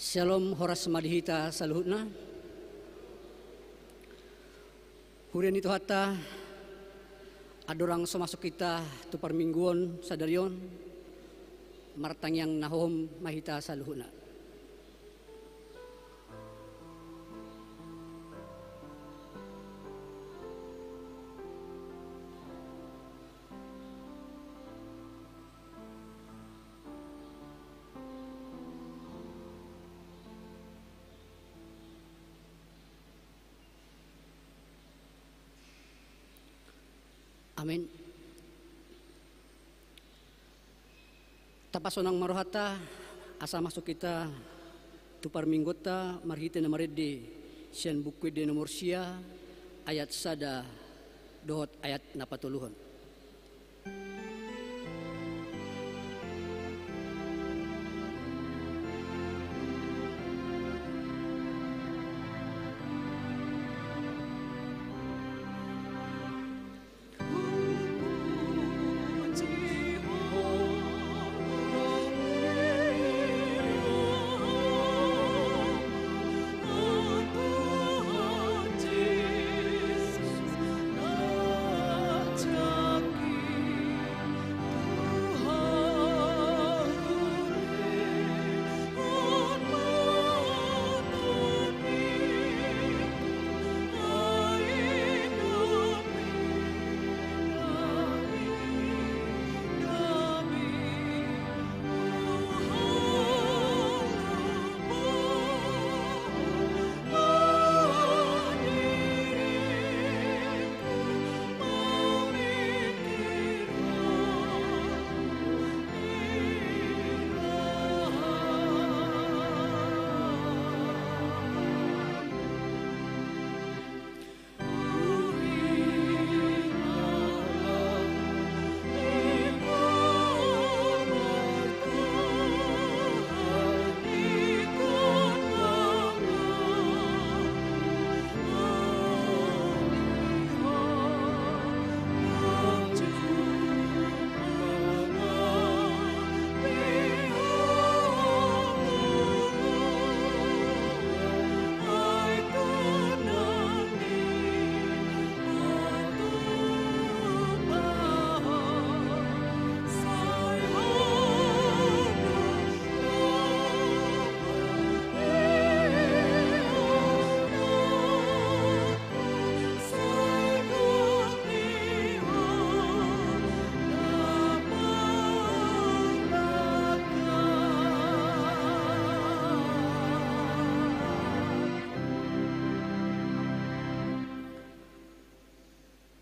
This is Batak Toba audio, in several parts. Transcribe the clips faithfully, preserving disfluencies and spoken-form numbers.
Syalom, horas ma di hita saluhutna. Huria ni Tuhanta, andorang so masuk hita tu parmingguon sadari on, martangiang na hohom ma hita saluhutna. Amin. Tapasonang ma rohanta, asa masuk hita tu parmingguonta marhite na marende sian Buku Ende nomor sia, ayat sada dohot ayat na patoluhon.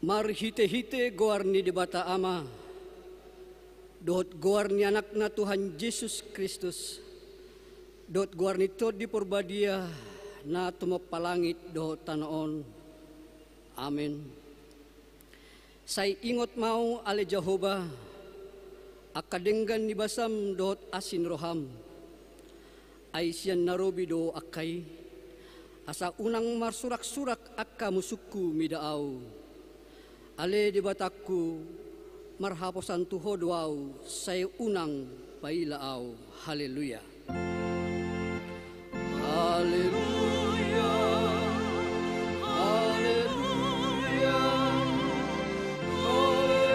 Marhitehite goar ni Debata Ama, dohot goar ni Anakna Tuhan Jesus Kristus, dohot goar ni Tondi Porbadia na tumompa langit dohot tano on. Amen. Sai ingot ma ahu ale Jahowa, angka denggan ni basam dohot asi ni roham. Ai sian na robi do angka i, asa unang marsuraksurak angka musungku mida ahu. Ale Debatangku, marhaposan tu Ho do ahu, sai unang paila ahu. Haleluya. Haleluya, haleluya, haleluya.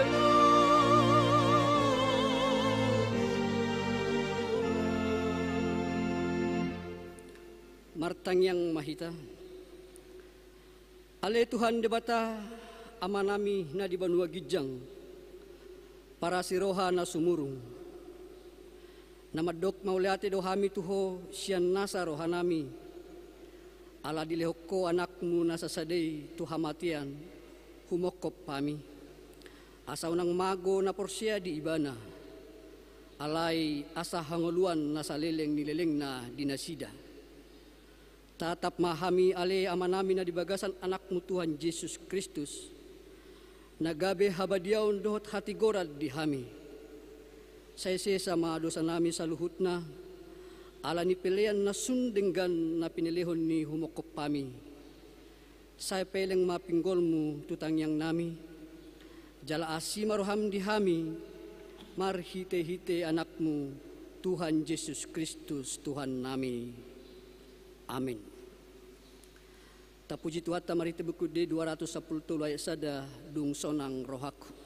Martangiang ma hita. Ale Tuhan Debata, Amanami na di banua ginjang, parasi roha na sumurung, na mandok mauliate do hami tu Ho sian nasa rohanami, ala dilehon Ho Anakmu na sasada i tu hamatean, humongkop hami, asa unang mago na porsea di Ibana, alai asa hangoluan na saleleng ni lelengna di nasida. Tatap ma hami ale Amanami na di bagasan Anakmu Tuhan Jesus Kristus, na gabe habadiaon dohot hatigoran di hami. Sai sesa ma dosanami saluhutna, ala ni pelean na sun denggan na pinelehon ni humongkop hami. Sai peleng ma pinggolmu tu tangiangnami, jala asi ma roham di hami, marhitehite Anakmu, Tuhan Jesus Kristus, Tuhannami. Amin. Tapuji Tuhanta marhite Buku Ende dua ratus sampulu tolu ayat sada, Dung sonang rohangku.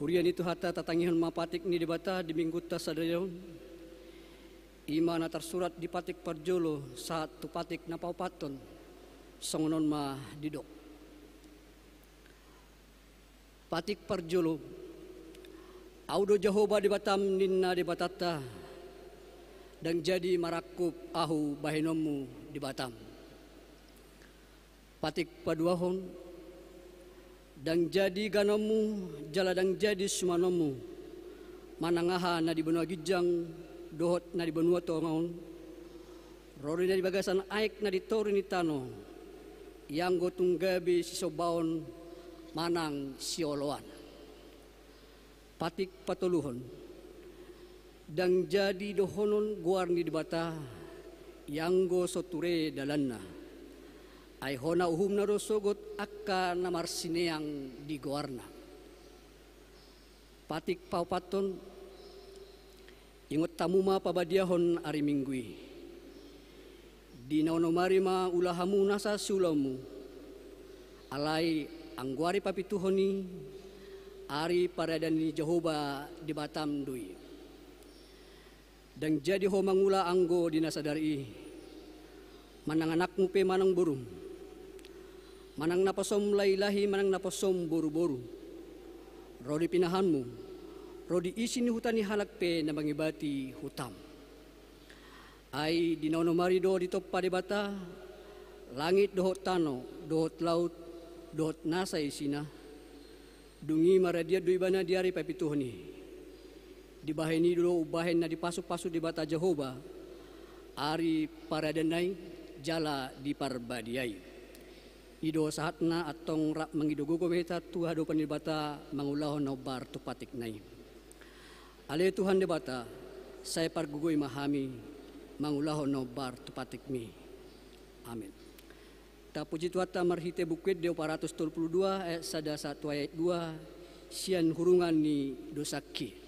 Huria ni Tuhanta, tatangihon ma patik ni Debata di Minggunta sadari on. I ma na tarsurat di patik parjolo sahat tu patik na paopathon, songon on ma didok. Patik parjolo. Ahu do Jahowa Debatam, ninna Debatanta, ndang jadi marangkup Ahu bahenonmu di Batam. Patik paduahon. Ndang jadi ganonmu jala ndang jadi sumanonmu manang aha na di banua ginjang dohot na di banua tonga on, ro do i na di bagasan aek na di toru ni tano, ianggo tung gabe sisombaon manang sioloan. Patik patoluhon. Ndang jadi dohonon goar ni Debata, ianggo so ture dalanna. Ai hona uhumna do sogot angka na marsineang di goarna. Patik paopathon. Ingot hamu ma pabadiahon ari Minggu i. Di na onom ari ma ula hamu nasa siulaonmu. Alai anggo ari papituhon i, ari paradanan ni Jahowa Debatam do i. Ndang jadi ho mangula anggo di na sadari i, manang anakmu pe manang borum, manang naposom lahilahi manang naposom boruboru, ro di pinahanmu, ro di isi ni huta ni halak pe na mangibati hutam. Ai di na onom ari do ditompa Debata langit dohot tano dohot laut dohot nasa isina. Dung i maradian do ibana di ari papituhon i. Dibahen i do umbahen na dipasupasu Debata Jahowa ari paradanan i jala diparbadiai. I do sahatna, antong rap mangido gogo ma hita tu hadopan ni Debata mangulahon na hombar tu patikna i. Ale Tuhan Debata, sai pargogoi ma hami mangulahon na hombar tu patikmi. Amin. Tapuji Tuhanta marhite Buku Ende opat ratus tolu pulu dua ayat sada sahat tu ayat dua, sian hurungan ni dosangki.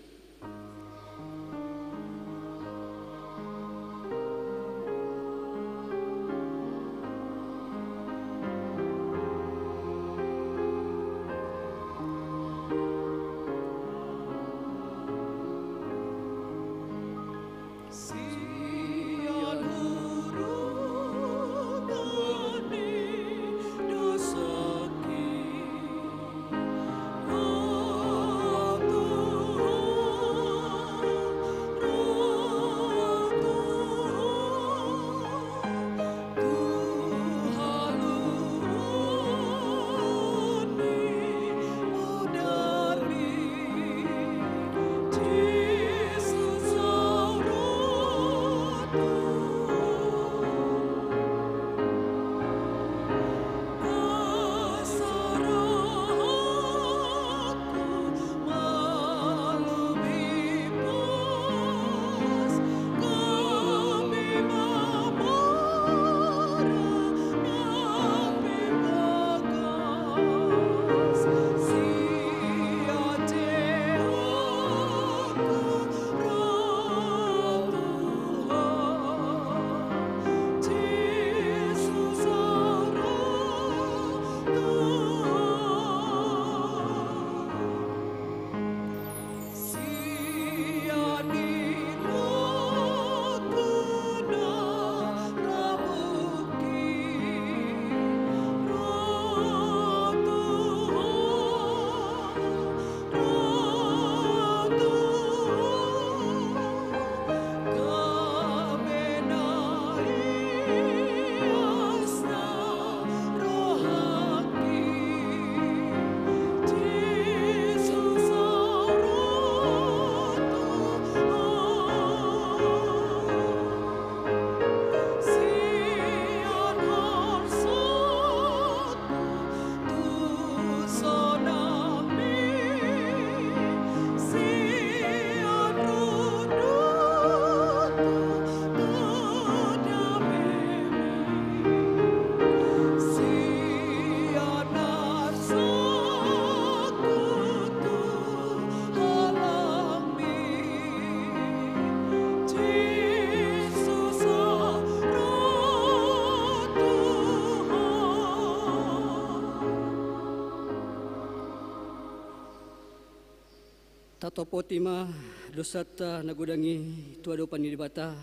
Tatopoti ma dosanta na godang i tu adopan ni Debata.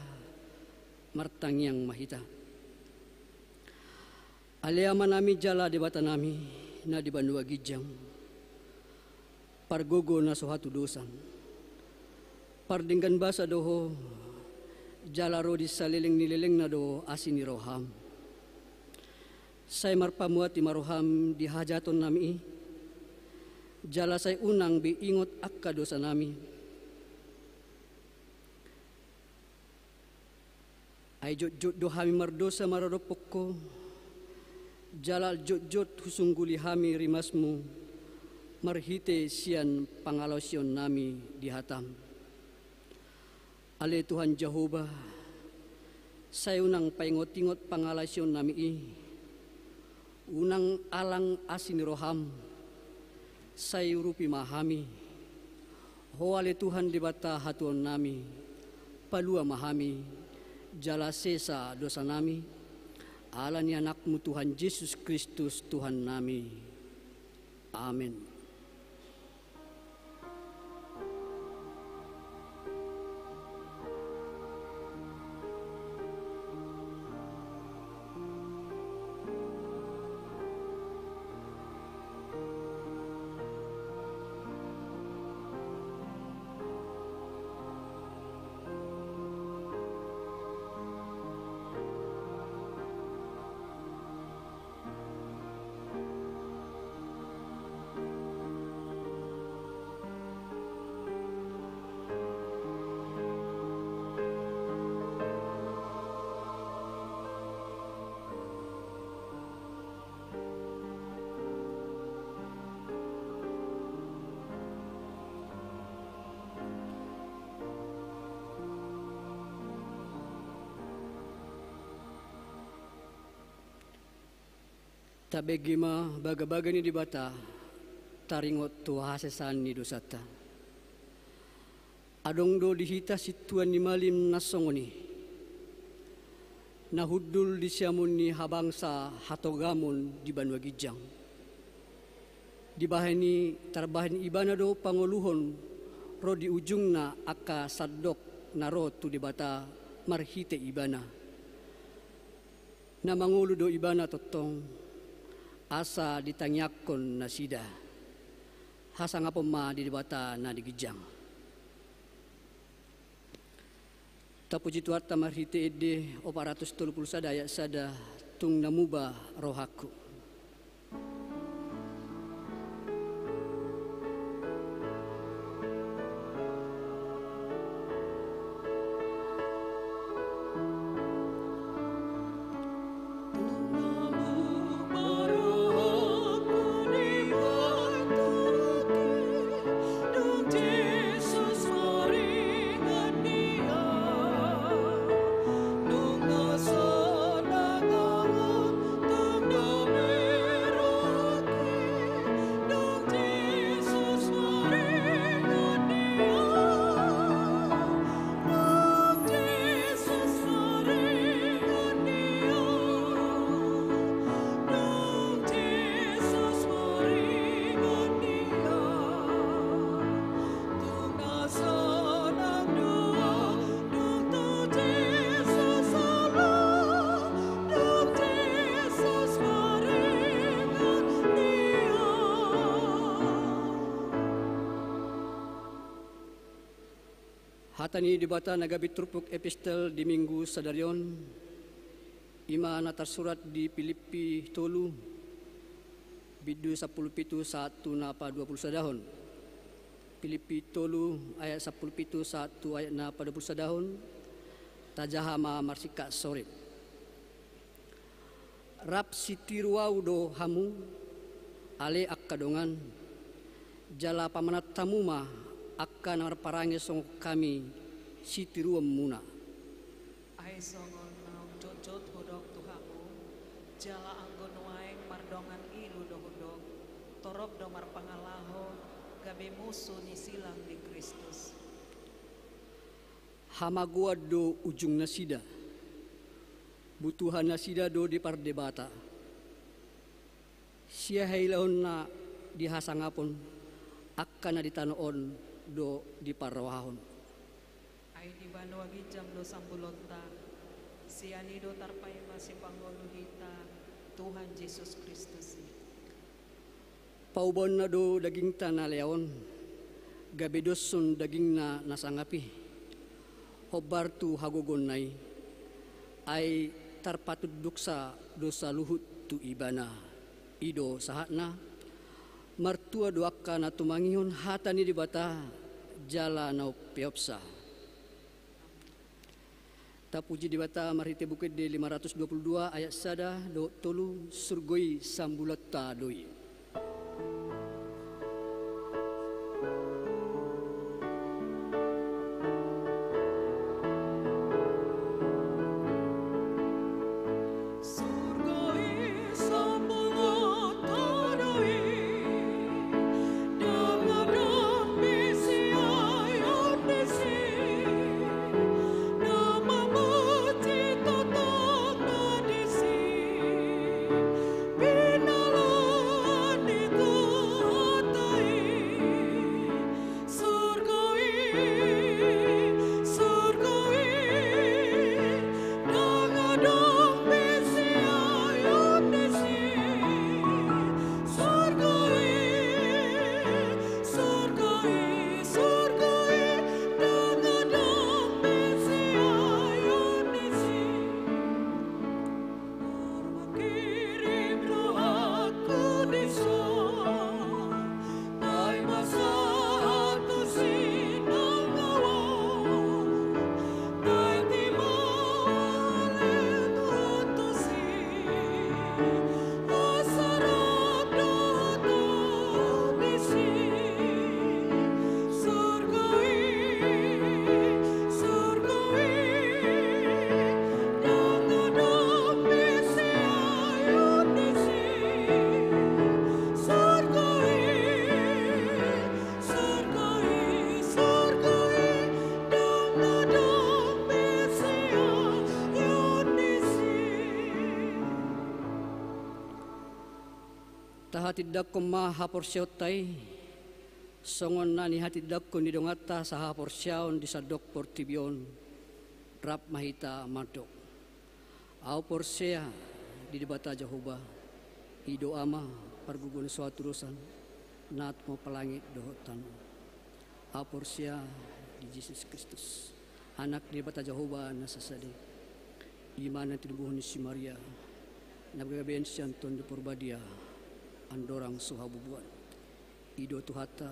Martangiang ma hita. Ale Amanami jala Debatanami na di banua ginjang, pargogo na so hatudosan, pardenggan basa do Ho, jala ro di saleleng ni lelengna do asi ni roham. Sai marpamuati ma roham di hajahatonnami i, jala sai unang be ingot angka dosanami. Ai jotjot do hami mardosa maradophon Ho, jala jotjot husungguli hami rimasmu marhite sian pangalaosionnami di hatam. Ale Tuhan Jahowa, sai unang paingotingot pangalaosionnami i, unang alang asi ni roham, sai urupi ma hami. Ho ale Tuhan Debata hatuaonnami, palua ma hami, jala sesa dosanami, ala ni Anakmu Tuhan Jesus Kristus Tuhannami. Amen. Tabege ma bagabaga ni Debata, taringot tu hasesaan ni dosanta. Adong do di hita sintua ni malim na songon i, na hundul di siamun ni habangsa hatogamon di banua ginjang. Dibahen i, tarbahen ibana do pangoluhon ro di ujungna angka sandok na ro tu Debata marhite ibana. Na mangolu do ibana tongtong, asa ditangiangkon nasida. Hasangapon ma di Debata na di ginjang. Tapuji Tuhanta marhite ende opat ratus tolu pulu sada ayat sada, tung na muba rohangku. Hata ni Debata na gabe turpuk epistel di Minggu sadari on, i ma na tarsurat di Pilippi tolu, bindu sampulu pitu sahat tu na paduapulu sadahon. Pilippi tolu ayat sampulu pitu sahat tu ayat na paduapulu sadahon. Tajaha ma marsingkat sorit. Rap sitiru ahu do hamu, ale angka dongan, jala pamanat hamu ma angka na marparange songon hami sitiruonmuna. Ai songon naung jotjot hudok tu hamu, jala anggo nuaeng mardongan ilu do hudok, torop do marpangalaho, gabe musu ni silang ni Kristus. Hamagoan do ujungnasida. Butuhannasida do dipardebata. Sia hailahonna dihasangapon angka na di tano on do diparrohahon. Ai di banua ginjang do sambulonta, sian i do tarpaima sipangolu hita Tuhan Jesus Kristus i. Paubaonna do dagingta na leaon, gabe doshon dagingna na sangap i, hombar tu hagogoonna i, ai tarpatunduksa do saluhut tu ibana. I do sahatna, martua do angka na tumangihon hata ni Debata jala na umpeopsa. Tapuji Debata marhite Buku Ende lima ratus dua puluh dua ayat sada dohot tolu, surgo i sambulonta do i. Tahatindangkon ma haporseaonta i, songon na nihatindangkon ni donganta sahaporseaon di sandok portibi on. Rap ma hita mandok. Ahu porsea di Debata Jahowa, i do Ama pargogo na so hatudosan, na tumompa langit dohot tano. Ahu porsea di Jesus Kristus, Anak ni Debata Jahowa na sasada i, i ma na tinubuhon ni si Maria, na gabe sian Tondi Porbadia, andorang so habubuan. I do Tuhanta,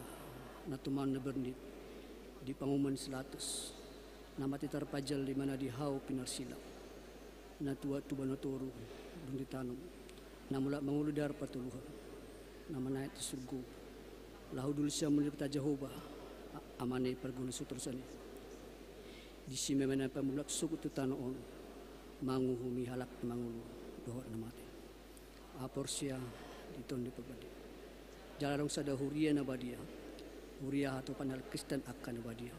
na tumaon na bernit di panguhuman ni si Pilatus, na mate tarpanjal, imana di hau pinarsilang, na tuat tu banua toru, dung ditanom, na mulak mangolu di ari patoluhon, na manaek tu surgo, laho hundul sian mula ni Debata Jahowa, a-, Amana i pargogo na so hatudosan i. Disi ma imana pamulak sogot tu tano on, manguhumi halak na mangolu dohot na mate. Ahu porsea di Tondi Porbadia. Jala adong sada huria na badia, huria hatopan halak Kristen angka na badia,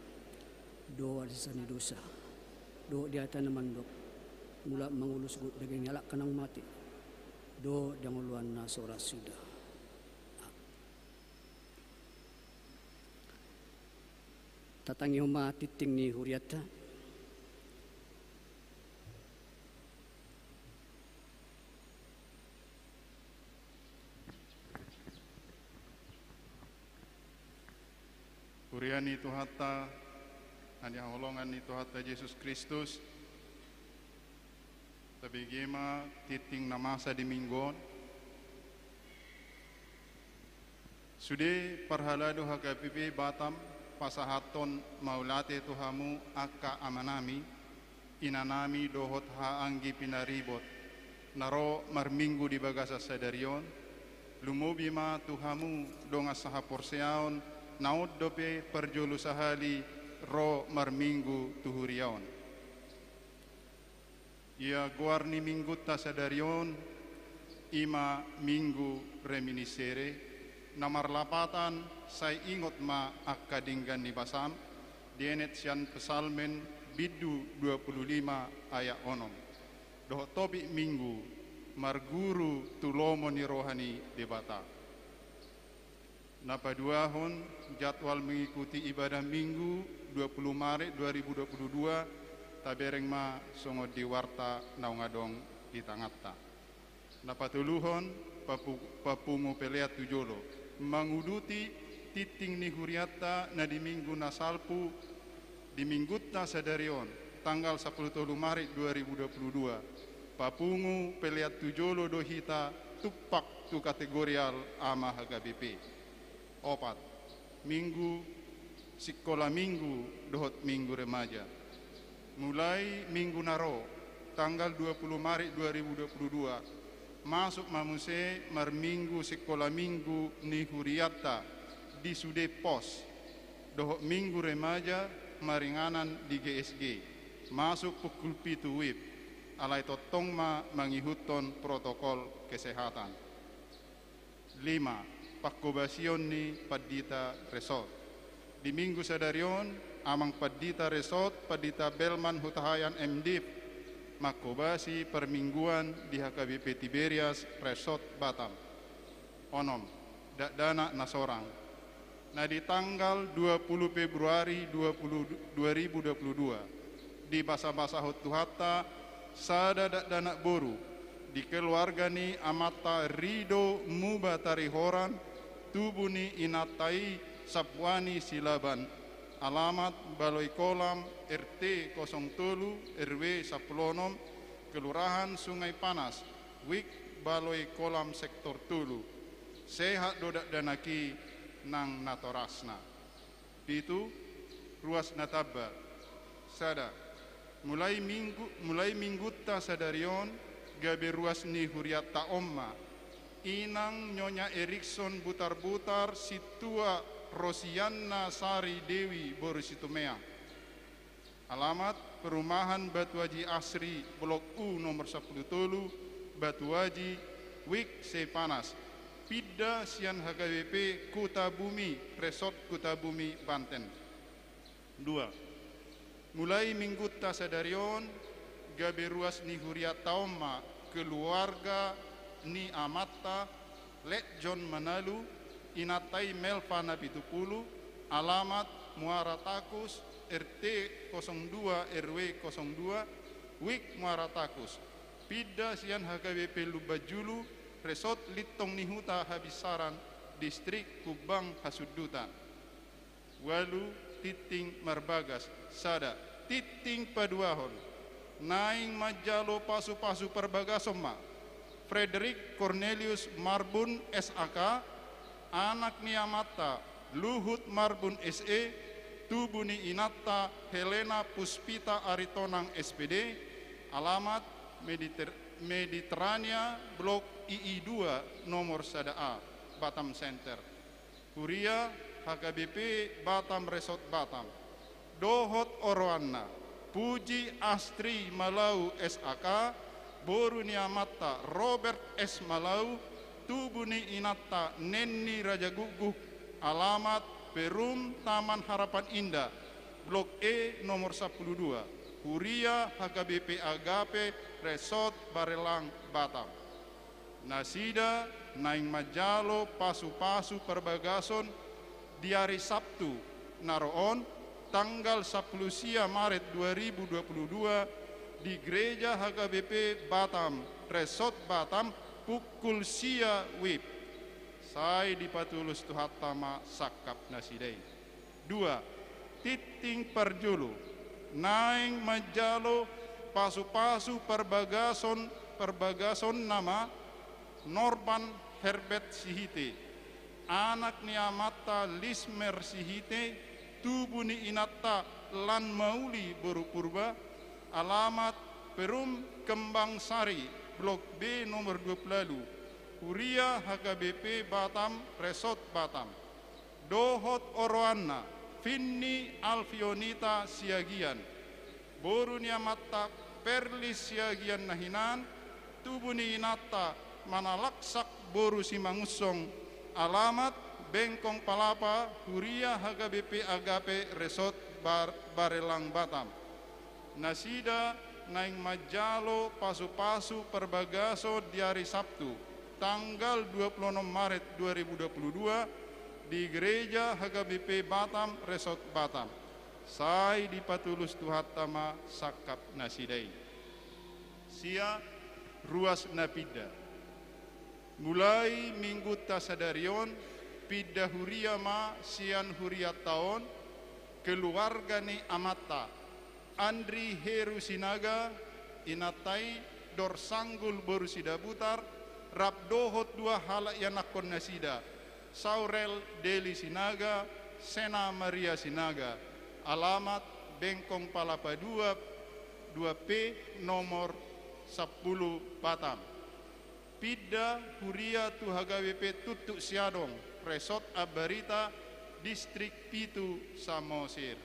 dohot hasesaan ni dosa, dohot di hata na mandok, mulak mangolu sogot daging ni halak na mate, dohot di hangoluan na so ra suda. Tatangihon ma tingting ni hurianta. Huria ni Tuhanta, na hinaholongan ni Tuhanta Jesus Kristus, tabege ma tingting na masa di Minggu on. Sude parhalado H K B P Batam pasahathon mauliate tu hamu angka amanami, inanami dohot haha anggi pinaribot, na ro marminggu di bagasan sadari on, lumobi ma tu hamu dongan sahaporseaon, na on dope parjolo sahali ro marminggu tu huria on. Ia goar ni minggunta sadari on, i ma Minggu Reminiscere, na marlapatan sai ingot ma angka denggan ni basam, dienet sian Psalmen bindu dua puluh lima ayat onom. Dohot topik Minggu, marguru tu lomo ni roha ni Debata. Na paduahon, jadwal mengikuti ibadah Minggu dua puluh Maret dua ribu dua puluh dua, tabereng ma songon di warta naung adong di tanganta. Na patoluhon, papu-, papungu pelean tu jolo, manguduti tingting ni hurianta na di Minggu na salpu, di Minggunta sadari on, tanggal sampulu tolu Maret dua ribu dua puluh dua, papungu pelean tu jolo do hita tumpak tu kategorial ama H K B P. Opat, Minggu, Sikola Minggu dohot Minggu Remaja. Mulai Minggu na ro, tanggal dua puluh Maret dua ribu dua puluh dua, masuk ma muse marminggu Sikola Minggu ni hurianta di sude pos, dohot Minggu Remaja maringanan di G S G, masuk pukul pitu wib, alai tongtong ma mangihuthon protokol kesehatan. Lima, pangkobasion ni pandita resort. Di Minggu sadari on, Amang Pandita Resort, Pandita Belman Hutahaean M Div, mangkobasi parmingguan di H K B P Tiberias Resort Batam. Onom, dakdanak na sorang. Na di tanggal dua puluh Februari dua puluh, dua ribu dua puluh dua, dibasabasahon Tuhanta sada dakdanak boru, di keluarga ni amanta Rido Muba Tarihoran, tubu ni inanta i Sambuani Silaban, alamat Baloi Kolam, R T kosong tolu, R W sampulu onom, Kelurahan Sungai Panas, Wik Baloi Kolam, Sektor tolu. Sehat do dakdanak i nang natorasna. Pitu, ruas na tamba. Sada, mulai Minggu, mulai Minggunta sadari on, gabe ruas ni hurianta on ma Inang Nyonya Erikson Butarbutar Sintua Rosianna Sari Dewi boru Situmeang. Alamat, Perumahan Batu Aji Asri, Blok U, nomor sampulu tolu, Batu Aji, Wik Seipanas. Pinda sian H K B P Kutabumi, Resort Kutabumi, Banten. Dua, mulai Minggunta sadari on, gabe ruas ni hurianta on ma keluarga ni amanta Letjon Manalu, inanta i Melva Napitupulu, alamat Muara Takus, R T kosong dua, R W kosong dua, Wik Muara Takus. Pinda sian H K B P Lumbanjulu, Resort Lintong ni Huta Habinsaran, Distrik Humbang Hasundutan. Ualu, tingting marbagas. Sada, tingting paduahon. Naeng manjalo pasupasu parbagason ma Frederick Cornelius Marbun, S A K, anak ni amanta Luhut Marbun, S E, tubu ni inanta Helena Puspita Aritonang, S P D, alamat Mediter-, Mediterania, Blok I I dua, nomor sada A, Batam Center. Huria H K B P Batam Resort Batam. Dohot oroanna, Puji Astri Malau, S A K, boru ni amanta Robert S Malau, tubu ni inanta Nenni Rajagukguk, alamat Perum Taman Harapan Indah, Blok E, nomor sampulu dua, Huria H K B P Agape Resort Barelang, Batam. Nasida naeng manjalo pasupasu parbagason di ari Sabtu na ro on, tanggal sampulu sia Maret dua ribu dua puluh dua, di Gereja H K B P Batam Resort Batam, pukul sia wib. Sai dipatulus Tuhanta ma sangkap nasida i. Dua, tingting parjolo, naeng manjalo pasupasu parbagason, parbagasonna ma Norban Herbert Sihite, anak ni amanta Lismer Sihite, tubu ni inanta Lan Mauli boru Purba, alamat Perum Kembang Sari, Blok B, nomor dua puluh ualu, Huria H K B P Batam Resort Batam. Dohot oroanna, Finni Alfionita Siagian, boru ni amanta Perlis Siagian na hinan, tubu ni inanta Manalaksak boru Simangunsong, alamat Bengkong Palapa, Huria H K B P Agape Resort Bar-, Barelang, Batam. Nasida naeng manjalo pasupasu parbagason di ari Sabtu, tanggal dua puluh onom Maret dua ribu dua puluh dua, di Gereja H K B P Batam, Resort Batam. Sai dipatulus Tuhanta ma sangkap nasida i. Sia ruas na pinda. Mulai minggunta sadari on, pinda huria ma sian hurianta on, keluarga ni amanta, Andri Heru Sinaga, inanta i Dor Sanggul boru Sidabutar, rap dohot dua halak ianakhon nasida, Saurel Deli Sinaga, Sena Maria Sinaga, alamat Bengkong Palapa dua, dua P, nomor sampulu, Batam. Pinda huria tu H K B P Tuntuk Siadong, Resort Ambarita, Distrik pitu, Samosir.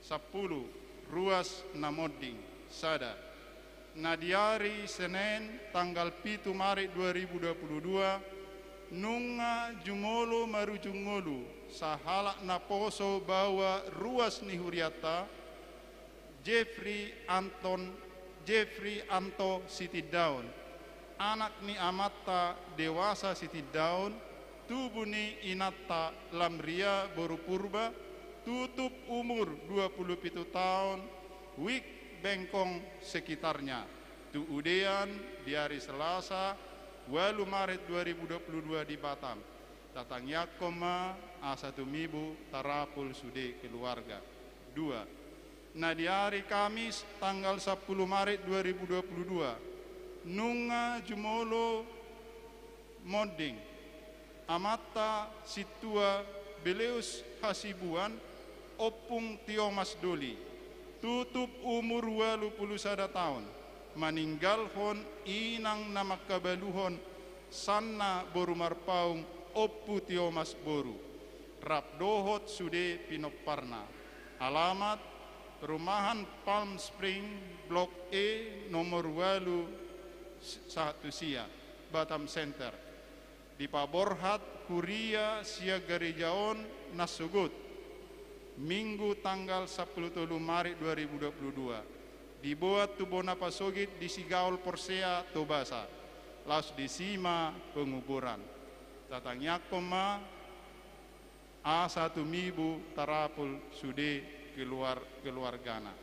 Sampulu, ruas na monding, sada. Na di ari Senen tanggal pitu Maret dua ribu dua puluh dua, nunga jumolo marujung ngolu sahalak naposo baoa ruas ni hurianta, Jeffrey Anton, Jeffrey Anto Sitindaon, anak ni amanta Dewasa Sitindaon, tubu ni inanta Lamria boru Purba, tutup umur dua puluh pitu taon, Wik, Bengkong sekitarnya. Tu Udean di ari Selasa, ualu Maret dua ribu dua puluh dua di Batam. Tatangiangkon ma asa tumibu tarapul sude keluarga. Dua. Na di ari Kamis tanggal sampulu Maret dua ribu dua puluh dua, nunga jumolo monding amanta Sintua Beleus Hasibuan, Ompung Tiomas Doli, tutup umur ualu pulu sada taon, maninggalhon inang na mangkabaluhon, Sanna boru Marpaung, Ompu Tiomas boru, rap dohot sude pinomparna. Alamat: Perumahan Palm Spring, Blok E, nomor ualu, sahat tu sia, Batam Center. Dipaborhat huria sian gareja on nasogot, Minggu tanggal sampulu tolu Maret dua ribu dua puluh dua. Diboan tu bona pasogit di Sigaol Porsea, Tobasa. Laos disi ma penguburan. Tatangiangkon ma asa tumibu tarapul sude keluar-, keluargana.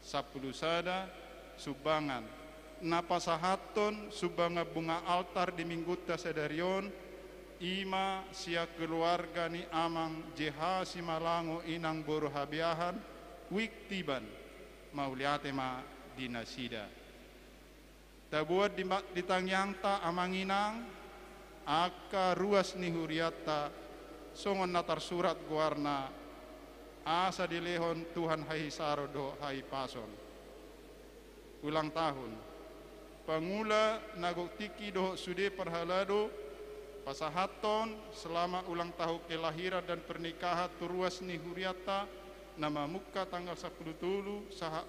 Sampulu sada, sumbangan. Na pasahathon sumbangan bunga altar di Minggunta sadari on, i ma sian keluarga ni Amang J H Simalango, Inang boru Habeahan, Wik Tiban. Mauliate ma di nasida. Taboan di ma-, di tangiangta, Amang Inang, angka ruas ni hurianta, songon na tarsurat goarna, asa dilehon Tuhan hahisaron dohot hahipason. Ulang tahun. Pangula na gok tingki dohot sude parhalado, pasahathon selamat ulang tahun kelahiran dan pernikahan tu ruas ni hurianta, na mamungka tanggal sampulu tolu sahat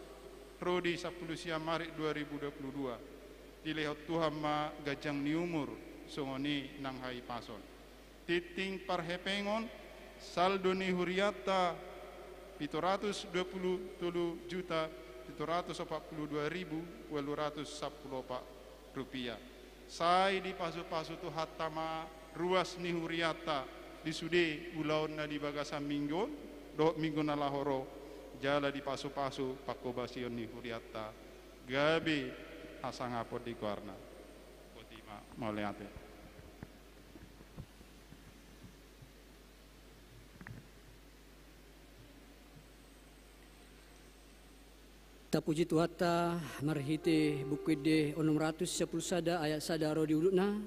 ro di sampulu sia Maret dua ribu dua puluh dua. Dilehon Tuhan ma ganjang ni umur, songon i nang hahipason. Tingting parhepengon, saldo ni hurianta pitu ratus dua puluh tolu juta pitu ratus opat puluh dua ribu ualu ratus sampulu opat rupiah. Sai dipasupasu Tuhanta ma ruas ni hurianta di sude ulaon na di bagasan minggu on dohot minggu na laho ro, jala dipasupasu panghobasion ni hurianta gabe hasangapon di goarna. Boti ma, mauliate. Tapuji Tuhanta marhite Buku Ende onom ratus sampulu sada ayat sada ro di ulutna,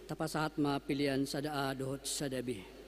tapasahat ma pelean sada A dohot sada B.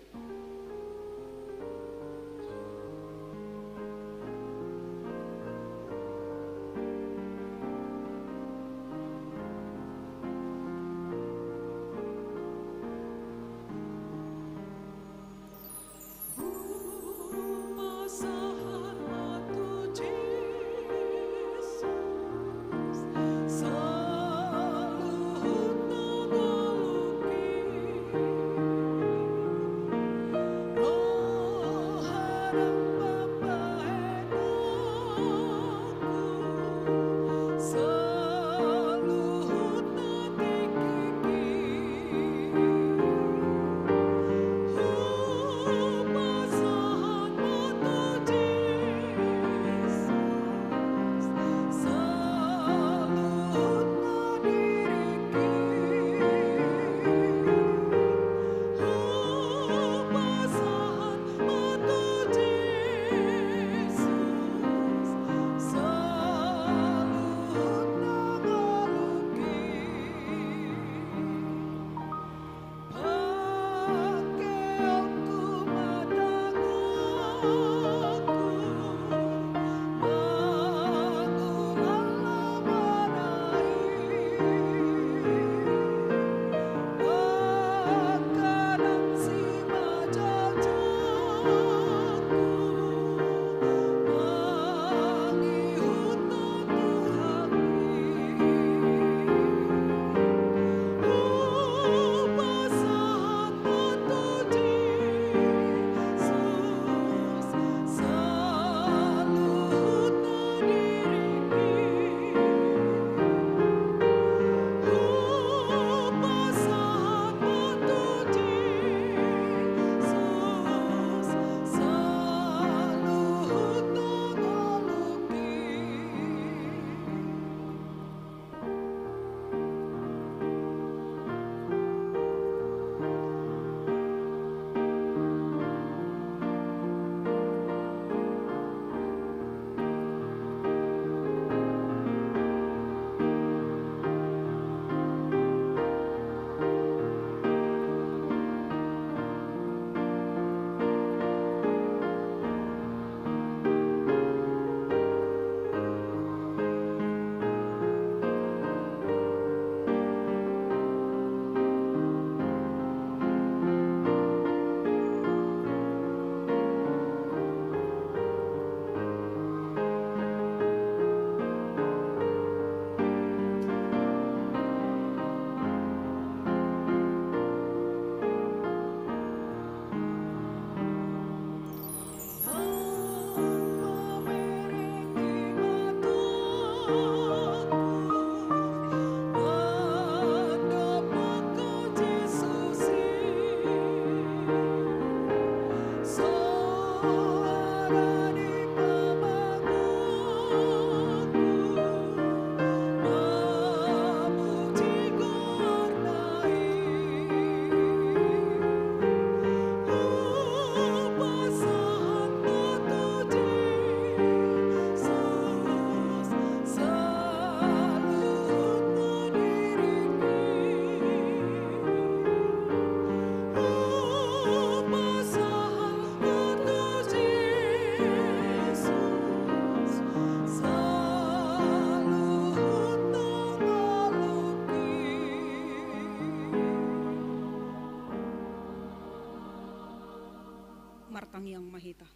Martangiang ma hita.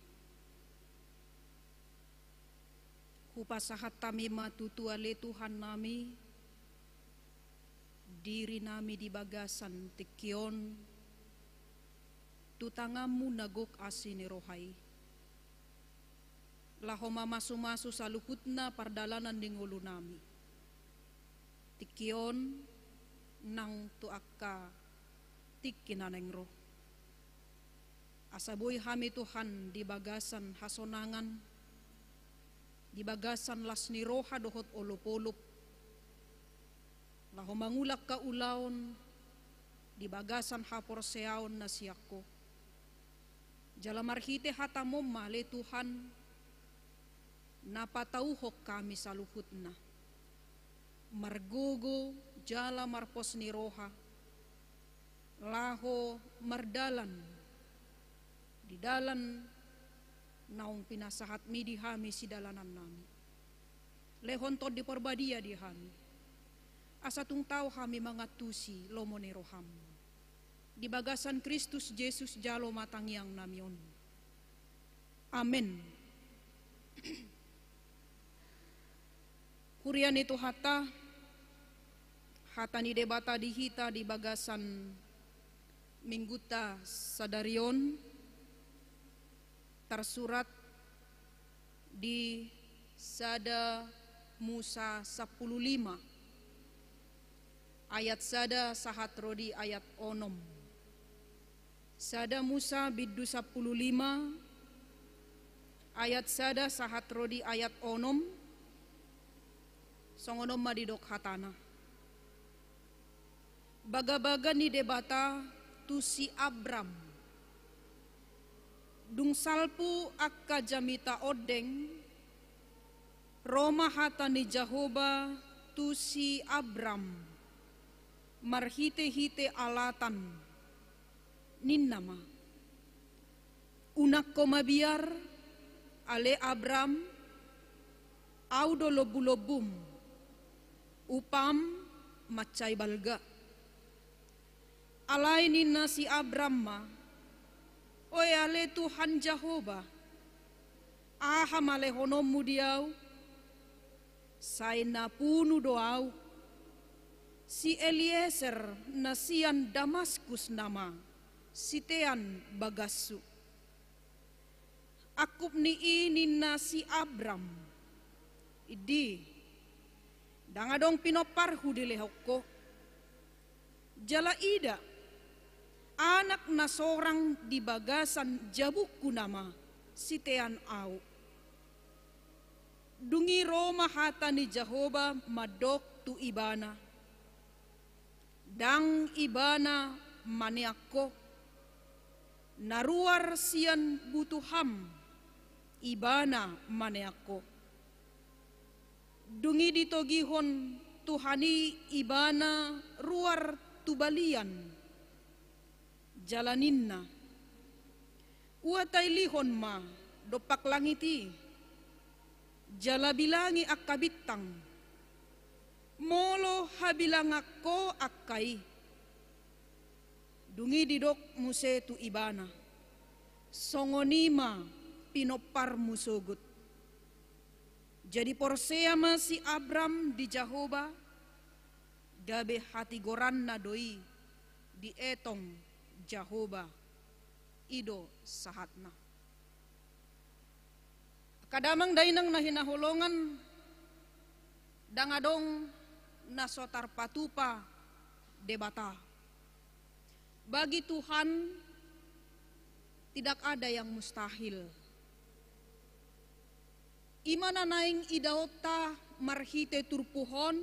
Hupasahat hami ma tutu ale Tuhan nami, diri nami di bagasan tingki on tu tanganmu na gok asi ni roha i, laho mamasumasu saluhutna pardalanan ni ngolu nami tingki on nang tu angka tingki na naeng ro. Asa boi hami Tuhan di bagasan hasonangan, di bagasan las ni roha dohot olopolop, laho mangula angka ulaon di bagasan haporseaon na sian Ho. Jala marhite hatamu ma ale Tuhan, na patauhon hami saluhutna margogo jala marpos ni roha, laho mardalan di dalan naung pinasahatmi di hami sidalanan nami. Lehon Tondi Parbadia di hami, asa tung tau hami mangantusi lomo ni roham. Di bagasan Kristus Jesus jalo ma tangiang nami on. Amen. Huria ni Tuhanta, hata ni Debata di hita di bagasan minggunta sadari on tarsurat di sada Musa sampulu lima, ayat sada sahat ro di ayat onom. Sada Musa bindu sampulu lima, ayat sada sahat ro di ayat onom. Songon on ma didok hatana. Bagabaga ni Debata tu si Abram. Dung salpu angka jamita ondeng, ro ma hata ni Jahowa tu si Abram marhitehite alatan, ninna ma: Unang ho mabiar, ale Abram, Ahu do lombulombum, upam mansai balga. Alai ninna si Abram ma: Oe ale Tuhan Jahowa, aha ma lehononmu di ahu? Sai na punu do ahu. Si Elieser na sian Damaskus nama sitean bagashu. Angkup ni i ninna si Abram: Indi, ndang adong pinomparhu dilehon ho. Jala ida, anak na sorang di bagasan jabungku nama sitean ahu. Dung i ro ma hata ni Jahowa mandok tu ibana: Ndang ibana maneang ho, na ruar sian butuham ibana maneang ho. Dung i ditogihon Tuhan i ibana ruar tu balian, jala ninna: Ua tailihon ma dompak langit i, jala bilangi angka bintang, molo habilangan ho angka i. Dung i didok muse tu ibana: Songon i ma pinomparmu sogot. Jadi porsea ma si Abram di Jahowa, gabe hatigoranna do i dietong Jahowa. I do sahatna. Angka damang dainang na hinaholongan, ndang adong na so tarpatupa Debata. Bagi Tuhan tidak ada yang mustahil. I ma na naeng idaonta marhite turpuk on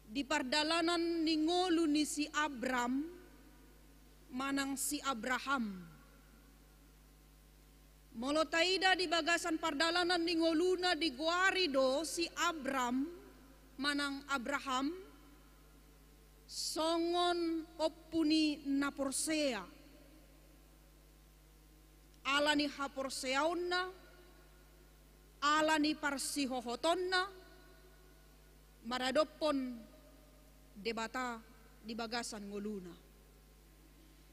di pardalanan ni ngolu ni si Abram manang si Abraham. Molo taida di bagasan pardalanan ni ngoluna digoari do si Abram manang Abraham songon ompu ni na porsea. Ala ni haporseaonna, ala ni parsihohotonna maradophon Debata di bagasan ngoluna.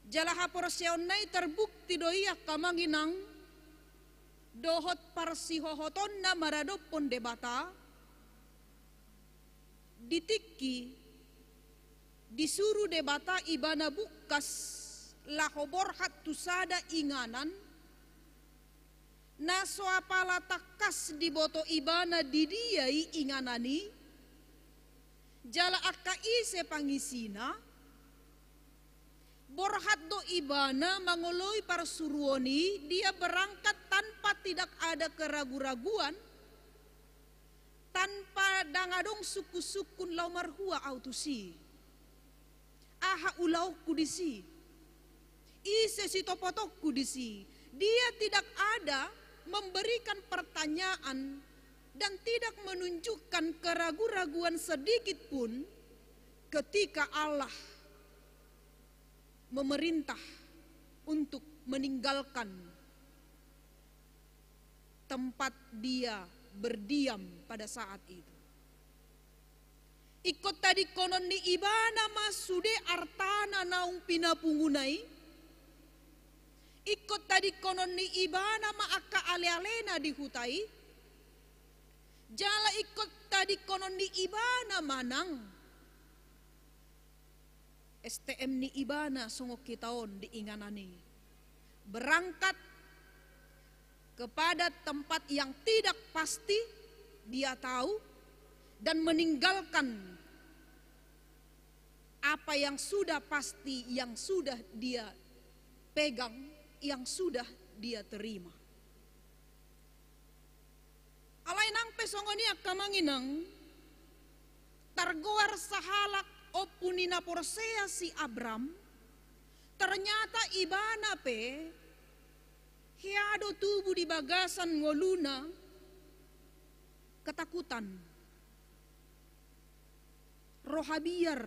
Jala haporseaonna i tarbukti do i angka amang inang, dohot parsihohotonna maradophon Debata, di tingki disuru Debata ibana bungkas laho borhat tu sada inganan, na so apala tangkas diboto ibana di dia i inganan i, jala angka ise pangisina. Borhat do ibana mangoloi parsuruon i, dia berangkat tanpa tidak ada keragu-raguan, tanpa ndang adong sungkun-sungkun laho marhua au tusi. Aha ulaonku disi? Ise sitopotonku disi? Dia tidak ada memberikan pertanyaan dan tidak menunjukkan keragu-raguan sedikit pun ketika Allah memerintah untuk meninggalkan tempat dia berdiam pada saat itu. Ingkon tadingkonon ni ibana ma sude artana naung pinapunguna i. Ingkon tadingkonon ni ibana ma angka ale-alena di huta i. Jala ingkon tadingkonon ni ibana ma nang S T M ni ibana songon hita on di inganan i. Berangkat kepada tempat yang tidak pasti dia tahu dan meninggalkan apa yang sudah pasti, yang sudah dia pegang, yang sudah dia terima. Alai nang pe songon i angka amang inang, targoar sahalak ompu ni na porsea si Abram, ternyata ibana pe hea do tubu di bagasan ngoluna ketakutan, roha biar,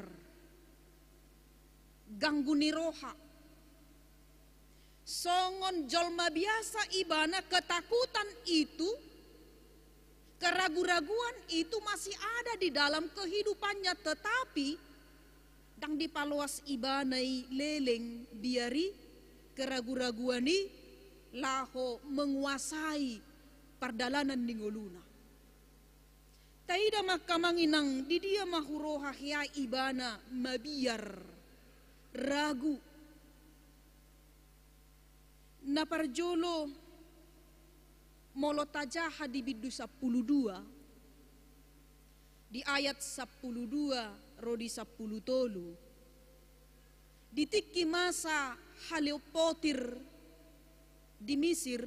ganggu ni roha. Songon jolma biasa ibana, ketakutan itu, keragu-raguan itu masih ada di dalam kehidupannya, tetapi ndang dipaloas ibana i leleng biar i keragu-raguan i laho menguasai pardalanan ni ngoluna. Taida ma angka amang inang, di dia ma huroha hea ibana mabiar, ragu. Na parjolo, molo tajaha di bindu sampulu dua, di ayat sampulu dua ro di sampulu tolu, di tingki masa haleon Potir di Misir,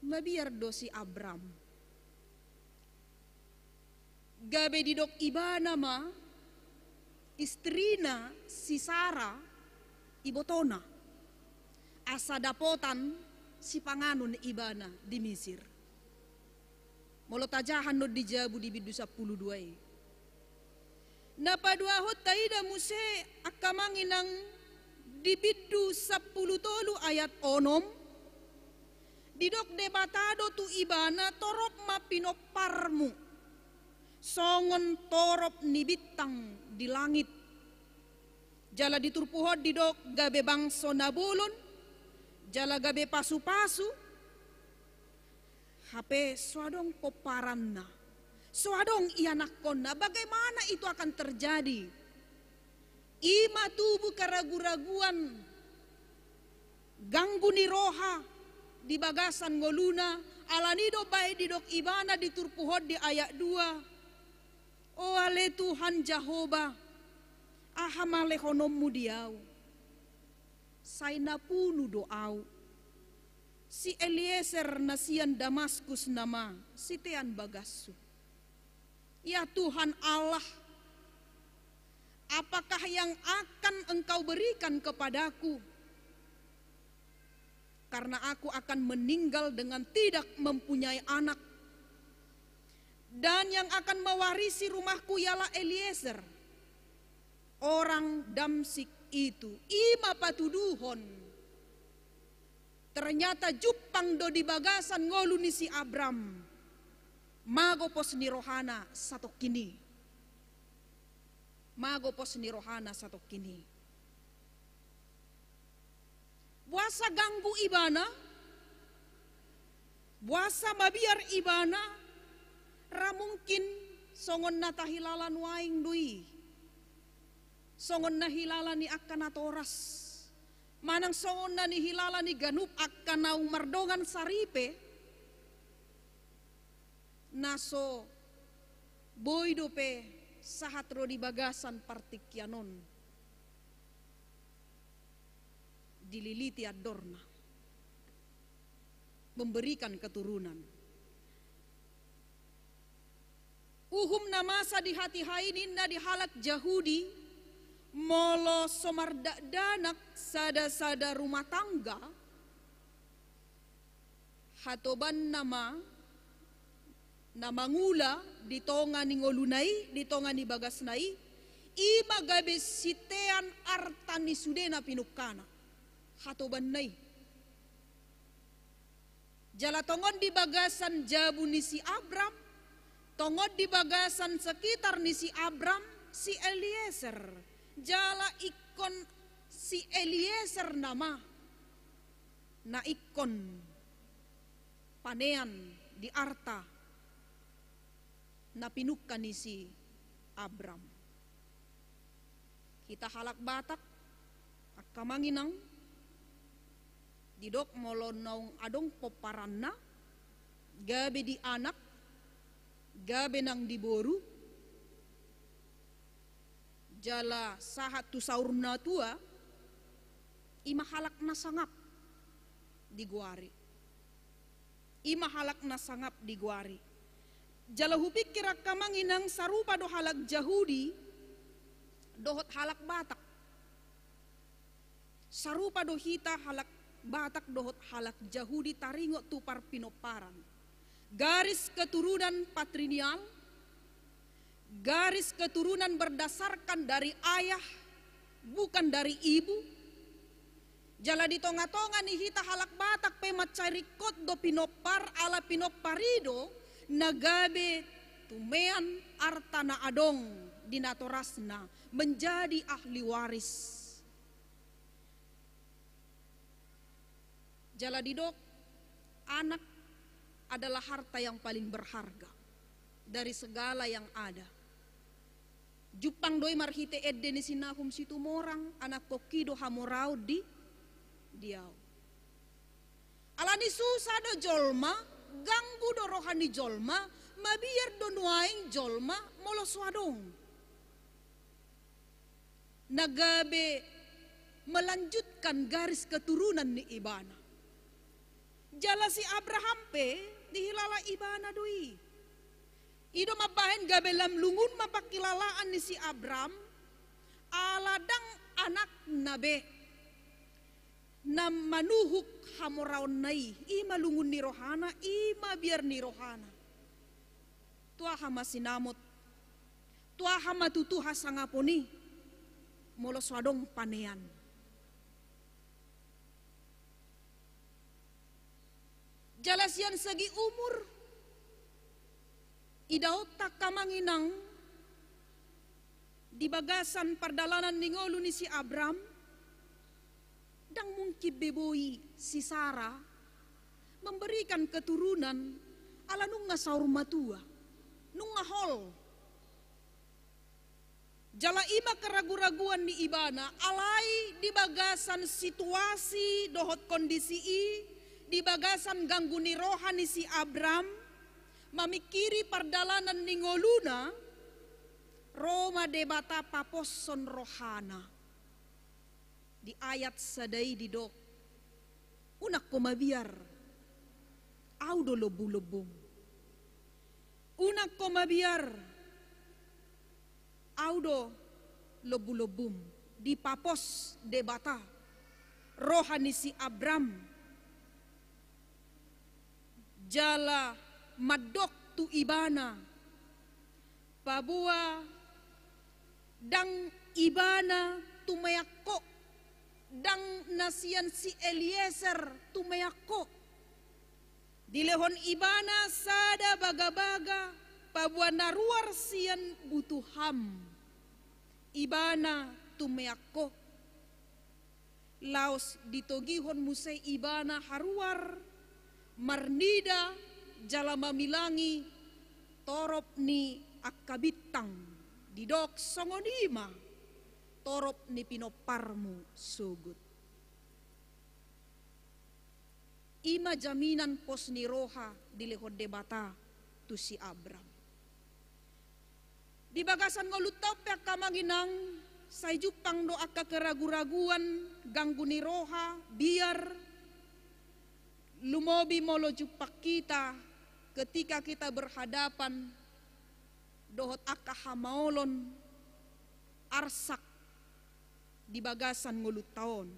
mabiar do si Abram. Gabe didok ibana ma istrina si Sara ibotona, asa dapotan sipanganon ibana di Misir. Molo tajaha annon di jabu di bindu sampulu dua i. Na paduahon taida muse angka amang inang di bindu sampulu tolu ayat onom, didok Debata do tu ibana, torop ma pinomparmu songon torop ni bintang di langit. Jala di turpuk on didok gabe bangso na bolon, jala gabe pasu-pasu, hape so adong pomparanna, so adong ianakkonna. Bagaimana itu akan terjadi? I ma tubu keragu-raguan, ganggu ni roha di bagasan ngoluna, alani do baen didok ibana di turpuk on di ayat dua. O ale Tuhan Jahowa, aha ma lehononmu di au? Sai na punu do au. Si Eliezer na sian Damaskus nama sitean bagashu. Ya Tuhan Allah, apakah yang akan Engkau berikan kepadaku? Karena aku akan meninggal dengan tidak mempunyai anak. Dan yang akan mewarisi rumahku ialah Eliezer, orang Damsyik itu. I ma patuduhon. Ternyata jumpang do di bagasan ngolu ni si Abram. Mago pos ni rohana satongkin i. Mago pos ni rohana satongkin i. Boasa ganggu ibana, boasa mabiar ibana, ra mungkin songon na tahilala nuaeng do i, songon na hilala ni angka natoras, manang songon na nihilala ni ganup angka naung mardongan saripe, na so boi dope sahat ro di bagasan partingkian on dililiti andorna, memberikan keturunan. Uhum na masa di hatiha i ninna di halak Jahudi, molo so mardakdanak sada-sada rumah tangga, hatobanna ma na mangula di tonga ni ngoluna i, di tonga ni bagasna i, i ma gabe sitean arta ni sudena pinungkana. Hatobanna i. Jala tongon di bagasan jabu ni si Abram, tongon di bagasan sekitar ni si Abram, si Eliezer. Jala ingkon si Eliezer nama na ingkon panean di arta na pinungka ni si Abram. Hita halak Batak, angka amang inang, didok molo naung adong pomparanna, gabe di anak, gabe nang di boru, jala sahat tu saur matua, i ma halak na sangap digoari. I ma halak na sangap digoari. Jala hupikir angka amang inang, sarupa do halak Jahudi dohot halak Batak. Sarupa do hita halak Batak dohot halak Jahudi taringot tu parpinomparan. Garis keturunan patrilineal, garis keturunan berdasarkan dari ayah, bukan dari ibu. Jala di tonga-tonga ni hita halak Batak pe mansai ringkot do pinompar, ala pinompar i do na gabe tumean arta na adong di natorasna, menjadi ahli waris. Jala didok, anak adalah harta yang paling berharga dari segala yang ada. Jumpang do i marhite ende ni si Nahum Situmorang, anakhonki do hamoraon di, di ahu. Alani susa do jolma, ganggu do roha ni jolma, mabiar do nuaeng jolma molo so adong na gabe melanjutkan garis keturunan ni ibana. Jala si Abraham pe dihilala ibana do i. I do mambahen gabe lam lungun ma pangkilalaan ni si Abraham, ala ndang anakna be na manuhuk hamoraonna i, i ma lungun ni rohana, i ma biar ni rohana. Tu aha ma sinamot, tu aha ma tutu hasangapon i, molo so adong panean. Jala sian segi umur, idaonta angka amang inang, di bagasan pardalanan ni ngolu ni si Abraham, ndang mungkin be boi si Sara memberikan keturunan, ala nunga saur matua, nunga hol. Jala i ma keragu-raguan ni ibana, alai di bagasan situasi dohot kondisi i, di bagasan ganggu ni roha ni si Abraham, mamingkiri pardalanan ni ngoluna, ro ma Debata paposhon rohana. Di ayat sada i didok, unang ho mabiar, ahu do lombu-lombum. Unang ho mabiar, ahu do lombu-lombum. Dipapos Debata roha ni si Abraham, jala mandok tu ibana, paboa ndang ibana tumean ho, ndang na sian si Eliezer tumean ho. Dilehon ibana sada bagabaga, paboa na ruar sian butuham, ibana tumean ho. laos ditogihon muse ibana haruar, marnida jala mamilangi torop ni angka bintang, didok songon i ma torop ni pinomparmu sogot. I ma jaminan pos ni roha dilehon Debata tu si Abram. Di bagasan ngolunta on pe angka amang inang, sai jumpang do angka keragu-raguan, ganggu ni roha, biar lumobi molo jumpang hita ketika kita berhadapan dohot angka hamaolon, arsak di bagasan ngolunta on.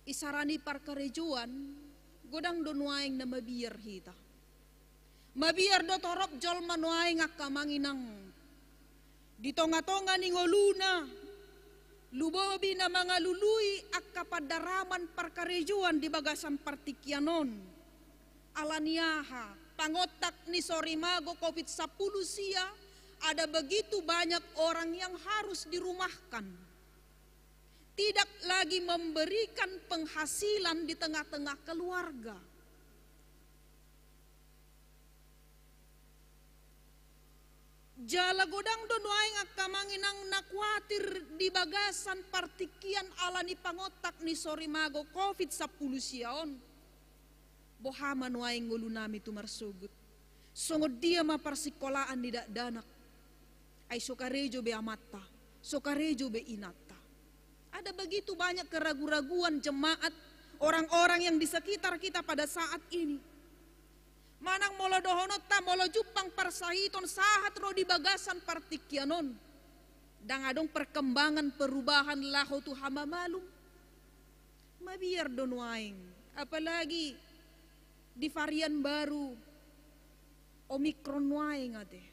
Isarani parkarejoan, godang do nuaeng na mabiar hita. Mabiar do torop jolma nuaeng angka amang inang. Di tonga-tonga ni ngoluna, lumobi na mangalului angka pandaraman parkarejoan di bagasan partingkian on. Ala ni aha? Pangontak ni sorimago covid sampulu sia, ada begitu banyak orang yang harus dirumahkan. Tidak lagi memberikan penghasilan di tengah-tengah keluarga. Jala godang do nuaeng angka amang inang na kuatir di bagasan partingkian ala ni pangontak ni sorimago covid sampulu sia on. Boha ma nuaeng ngolunami tu marsogot? Songon dia ma parsingkolaan ni dakdanak? Ai so karejo be amanta, so karejo be inanta. Ada begitu banyak keragu-raguan jemaat, orang-orang yang di sekitar kita pada saat ini. Manang molo dohononta, molo jumpang parsahiton sahat ro di bagasan partingkian on, ndang adong perkembangan, perubahan laho tu hamamalum. Mabiar do nuaeng, apalagi di varian baru Omikron nuaeng ate.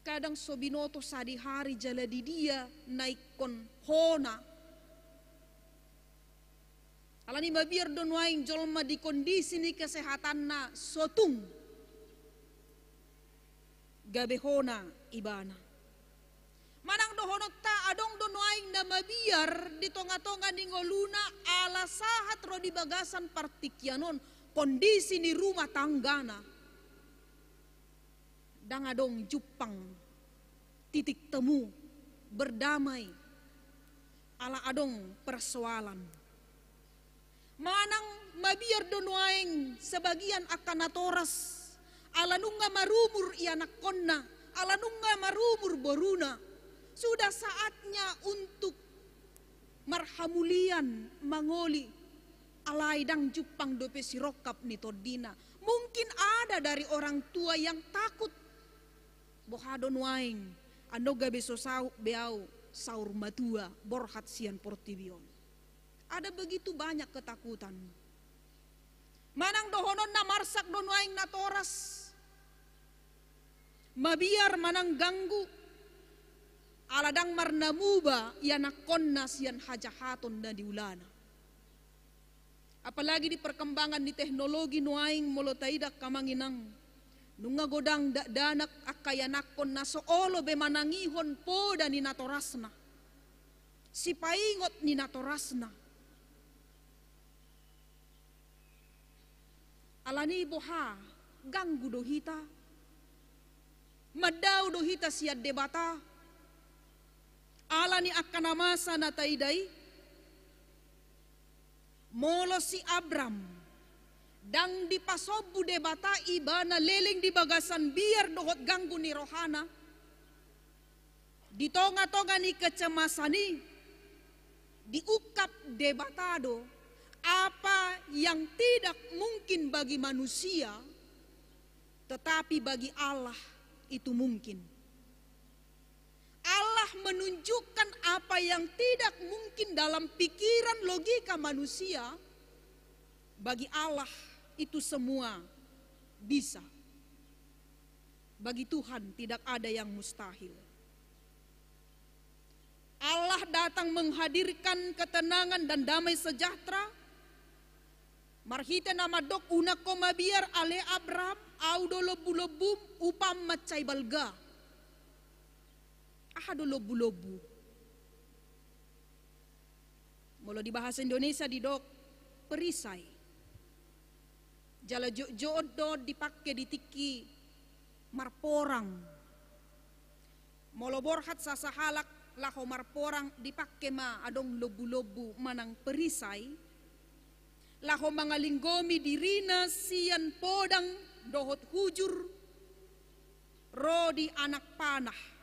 Kadang so binoto sadihari jala di dia na ingkon hona. Ala ni mabiar do nuaeng jolma di kondisi ni kesehatanna so tung gabe hona ibana. Manang dohononta, adong do nuaeng na mabiar di tonga-tonga ni ngoluna ala sahat ro di bagasan partingkian on kondisi ni rumah tanggana. Ndang adong jumpang titik temu, berdamai, ala adong persoalan. Manang mabiar do nuaeng sebagian angka natoras, ala nunga marumur ianakkonna, ala nunga marumur boruna. Sudah saatnya untuk marhamulian mangoli, alai ndang jumpang dope sirongkap ni tondina. Mungkin ada dari orang tua yang takut. Boha do nuaeng, annon gabe so saut be au saur matua borhat sian portibi on. Ada begitu banyak ketakutan. Manang dohononna marsak do nuaeng natoras. Mabiar manang ganggu, ala ndang marnamuba ianakkonna sian hajahaton na niulana. Apalagi di perkembangan ni teknologi nuaeng molo taida angka amang inang. Nunga godang dakdanak angka ianakkon na so olo be manangihon poda ni natorasna, sipaingot ni natorasna. Ala ni boha, ganggu do hita, mandao do hita sian Debata, ala ni angka na masa na taida i. Molo si Abram, ndang dipasombu Debata ibana leleng di bagasan biar dohot ganggu ni rohana, di tonga-tonga ni kecemasan i, diungkap Debata do, apa yang tidak mungkin bagi manusia, tetapi bagi Allah itu mungkin. Allah menunjukkan apa yang tidak mungkin dalam pikiran logika manusia, bagi Allah itu semua bisa. Bagi Tuhan tidak ada yang mustahil. Allah datang menghadirkan ketenangan dan damai sejahtera. Marhite na mandok, unang ho mabiar ale Abram, au do lombu-lombum, upam mansai balga. Aha do lombu-lombu? Molo di bahasa Indonesia didok perisai. Jala jotjot do dipake di tingki marporang. Molo borhat sasahalak laho marporang, dipake ma adong lombu-lombu manang perisai, laho mangalinggomi dirina sian podang dohot hujur ro di anak panah.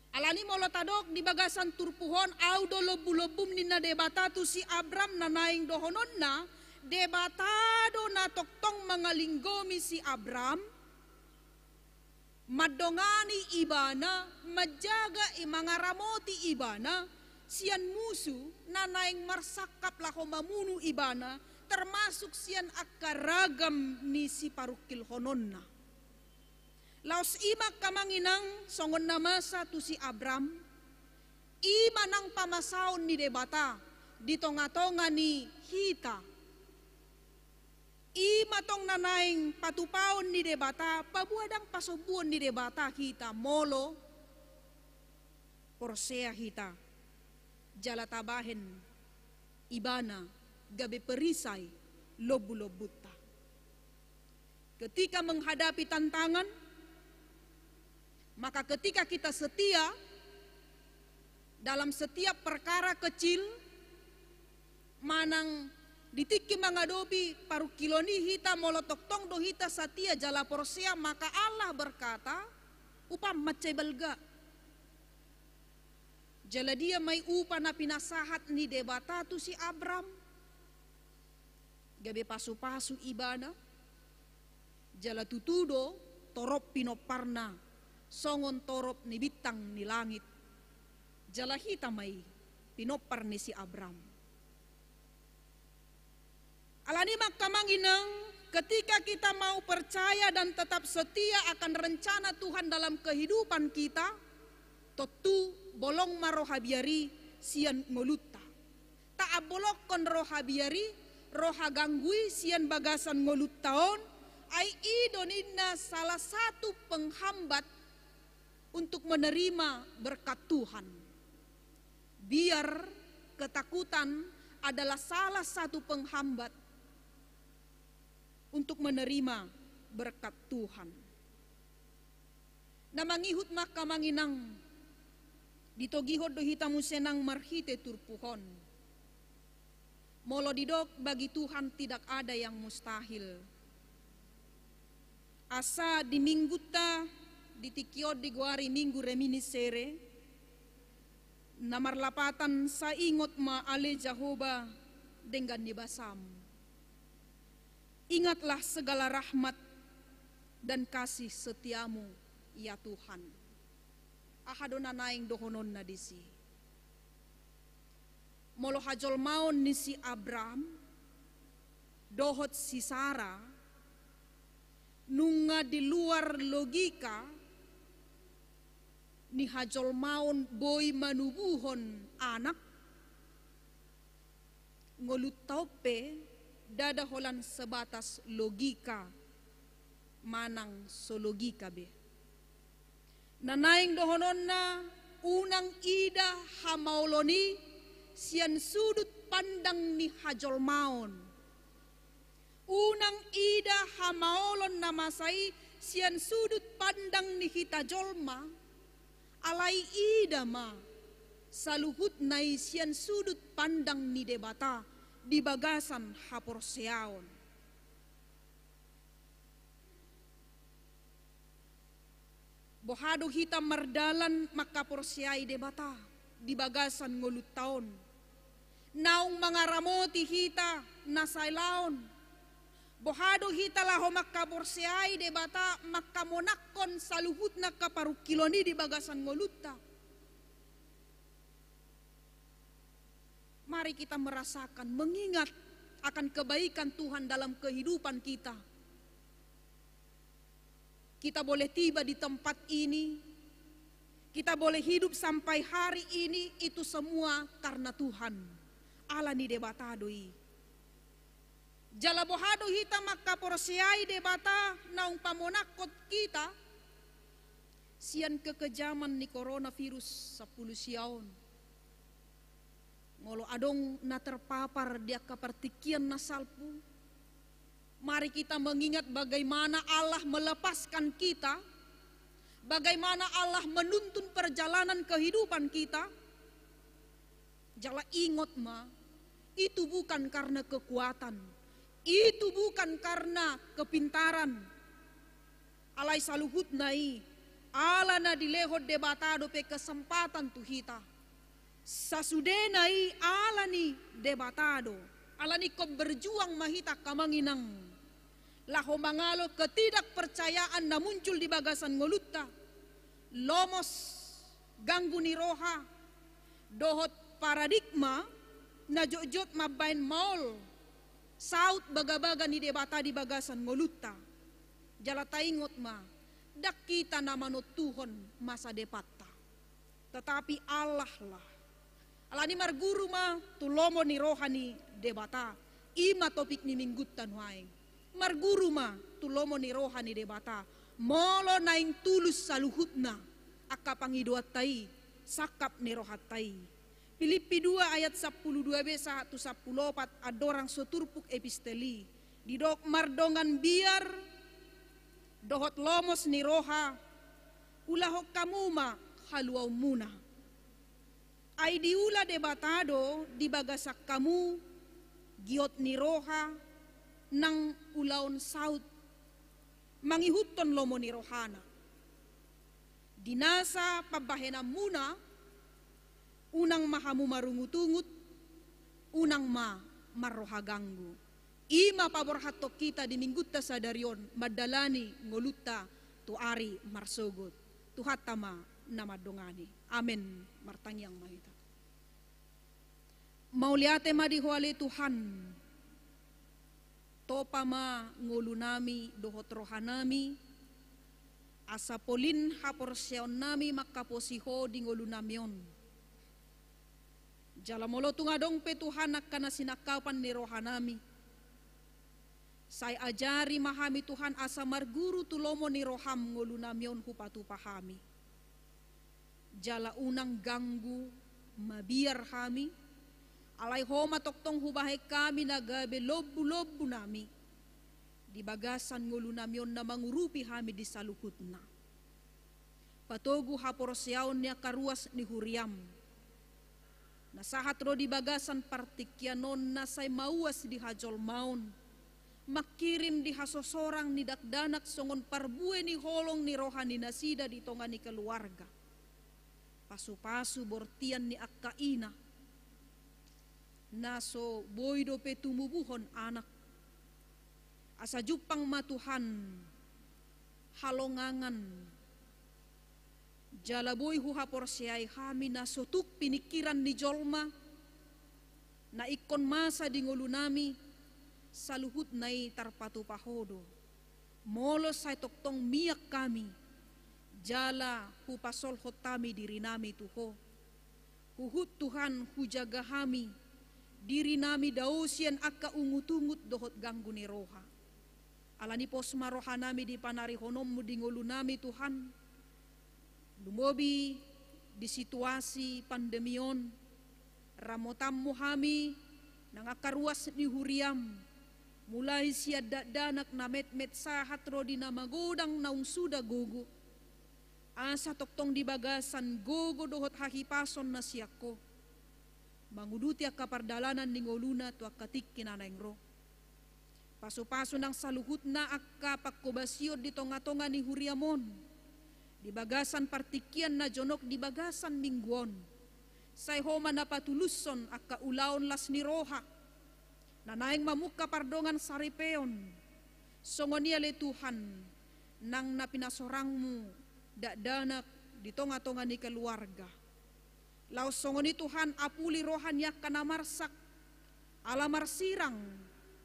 Alani molo tadok di bagasan turpuk on, au do lombu-lombum ninna Debata tu si Abram, na naeng dohononna, Debata do na tongtong mangalinggomi si Abram, mandongani ibana, manjaga i, mangaramoti ibana sian musu na naeng marsangkap laho mamunu ibana, termasuk sian angka ragam ni siparungkilhononna. Laos i ma angka amang inang songon na masa tu si Abram, i ma nang pamasaon ni Debata di tonga-tonga ni hita. I ma tong na naeng patupaon ni Debata, paboa ndang pasombuon ni Debata hita molo porsea hita jala tabahen ibana gabe perisai lombu-lombunta. Ketika menghadapi tantangan, maka ketika kita setia dalam setiap perkara kecil, manang di tingki mangadopi parungkilon i hita, molo tongtong do hita satia jala porsea, maka Allah berkata, upam mansai balga. Jala dia ma i upa na pinasahat ni Debata tu si Abram? Gabe pasu-pasu ibana, jala tutu do torop pinomparna songon torop ni bintang ni langit. Jala hita ma i pinompar ni si Abram. Alani i ma angka amang inang, ketika kita mau percaya dan tetap setia akan rencana Tuhan dalam kehidupan kita, tontu bolong ma roha biar i sian ngolunta. Taambolongkon roha biar i, roha ganggu i sian bagasan ngolunta on, ai i do ninna salah satu penghambat untuk menerima berkat Tuhan. Biar ketakutan adalah salah satu penghambat untuk menerima berkat Tuhan. Na mangihut ma angka amang inang, ditogihon do hita muse nang marhite turpuk on. Molo didok bagi Tuhan tidak ada yang mustahil. Asa di minggunta di tingki on digoari Minggu Reminiscere, na marlapatan Sai ingot ma ale Jahowa denggan ni basam. Ingatlah segala rahmat dan kasih setiamu, ya Tuhan. Aha do na naeng dohononna disi? Molo hajolmaon ni si Abram dohot si Sara nunga di luar logika ni hajolmaon boi manubuhon anak, ngolunta on pe ndada holan sebatas logika manang so logika be. Na naeng dohononna, unang ida hamaolon i sian sudut pandang ni hajolmaon. Unang ida hamaolon na masa i sian sudut pandang ni hita jolma, alai ida ma saluhutna i sian sudut pandang ni Debata di bagasan haporseaon. Boha do hita mardalan mangkaporseai Debata di bagasan ngolunta on? Naung mangaramoti hita na sai laon. Boha do hita laho mangkaporseai Debata, mangkamonangkon saluhutna angka parungkilon i di bagasan ngolunta? Mari kita merasakan, mengingat akan kebaikan Tuhan dalam kehidupan kita. Kita boleh tiba di tempat ini, kita boleh hidup sampai hari ini, itu semua karena Tuhan. Ala ni Debata do i. Jala boha do hita mangkaporseai Debata naung pamonangkon hita sian kekejaman ni coronavirus sampulu sia on? Molo adong na terpapar di angka partingkian na salpu, mari kita mengingat bagaimana Allah melepaskan kita, bagaimana Allah menuntun perjalanan kehidupan kita. Jala ingot ma, itu bukan karena kekuatan, itu bukan karena kepintaran. Alai saluhutna i, ala na dilehon Debata dope kesempatan tu hita. Sasudena i ala ni Debata do. Alani ingkon berjuang ma hita angka amang inang, laho mangalo ketidakpercayaan na muncul di bagasan ngolunta. Lomos, ganggu ni roha, dohot paradigma na jotjot mambahen maol saut bagabaga ni Debata di bagasan ngolunta. Jala taingot ma, ndang hita na manontuhon masa depanta, tetapi Allah lah. Alani marguru ma tu lomo ni roha ni Debata. I ma topik ni minggunta nuaeng. Marguru ma tu lomo ni roha ni Debata. Molo naeng tulus saluhutna angka pangidoanta i, sangkap ni rohanta i. Pilippi dua ayat sampulu dua b sahat tu sampulu opat, andorang so turpuk epistel i, didok mardongan biar dohot lomos ni roha, ulahon hamu ma haluaonmuna. Ai diula Debata do di bagasan hamu giot ni roha nang ulaon saut mangihuthon lomo ni rohana. Di nasa pambahenanmuna, unang ma hamu marungutungut, unang ma marroha ganggu. I ma paborhathon hita di minggunta sadari on mandalani ngolunta tu ari marsogot. Tuhanta ma na mandongani. Amen. Martangiang ma hita. Mauliate ma di Ho ale Tuhan. Topa ma ngolunami dohot rohanami, asa polin haporseaonnami mangkaposi Ho di ngolunami on. Jala molo tung adong pe Tuhan angka na sinangkapan ni rohanami, sai ajari ma hami Tuhan asa marguru tu lomo ni roham ngolunami on hupatupa hami. Jala unang ganggu mabiar hami, alai Ho ma tongtong hubahen hami na gabe lombulombunami di bagasan ngolunami on na mangurupi hami di saluhutna. Patogu haporseaon ni angka ruas ni huriam na sahat ro di bagasan partingkian on na sai mauas di hajolmaon, mangkirim di hasosorang ni dakdanak songon parbue ni holong ni roha ni nasida di tonga ni keluarga. Pasupasu bortian ni angka ina na so boi dope tumubuhon anak. Asa jumpang ma Tuhan halongangan, jala boi huhaporseai hami na so tuk piningkiran ni jolma na ingkon masa di ngolunami, saluhutna i tarpatupa Ho do. Molo sai tongtong mian hami, jala hupasolhot hami dirinami tu Ho, huhut Tuhan hujaga hami dirinami dao sian angka ungutungut dohot ganggu ni roha. Alani pos ma rohanami di panarihononmu di ngolunami Tuhan. Lumobi di situasi pandemi on, ramotanmu hami nang angka ruas ni huriam, mulai sian dakdanak na metmet sahat ro di na magodang naung suda gogo. Asa tongtong di bagasan gogo dohot hahipason na sian Ho manguduti angka pardalanan ni ngoluna tu angka tingki na naeng ro. Pasupasu nang saluhutna angka panghobasion di tongatonga ni huriam on, di bagasan partingkian na jonok di bagasan minggu on. Sai Ho ma na patulushon angka ulaon las ni roha na naeng mamungka pardongan saripeon. Songon i ale Tuhan, nang na pinasorangmu dakdanak di tongatonga ni keluarga. Laos songon i Tuhan, apuli roha ni angka na marsak ala marsirang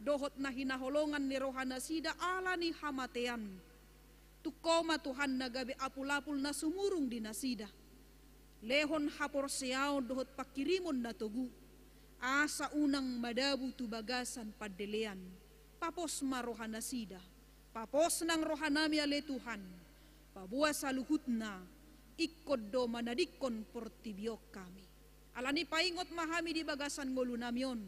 dohot na hinaholongan ni roha nasida ala ni hamatean. Tung Ho ma Tuhan na gabe apulapul na sumurung di nasida. Lehon haporseaon dohot pangkirimon na togu, asa unang madabu tu bagasan pandelean. Papos ma roha nasida. Papos nang rohanami ale Tuhan. Paboa saluhutna ingkon do manadingkon portibi on hami. Alani paingot ma hami di bagasan ngolunami on,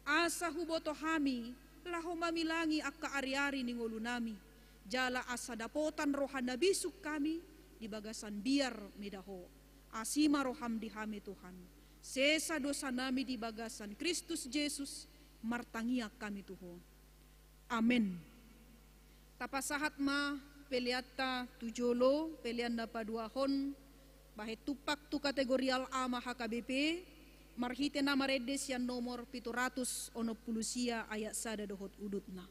asa huboto hami laho mamilangi angka ari-ari ni ngolunami, jala asa dapotan roha na bisuk hami di bagasan biar mida Ho. Asi ma roham di hami Tuhan, sesa dosanami di bagasan Kristus Jesus, martangiang hami tu Ho. Amen. Tapasahat ma peleanta tu jolo, pelean na paduahon, bahen tumpak tu kategorial A ma H K B P, marhite na marende sian nomor pitu ratus onom pulu sia ayat sada dohot udutna.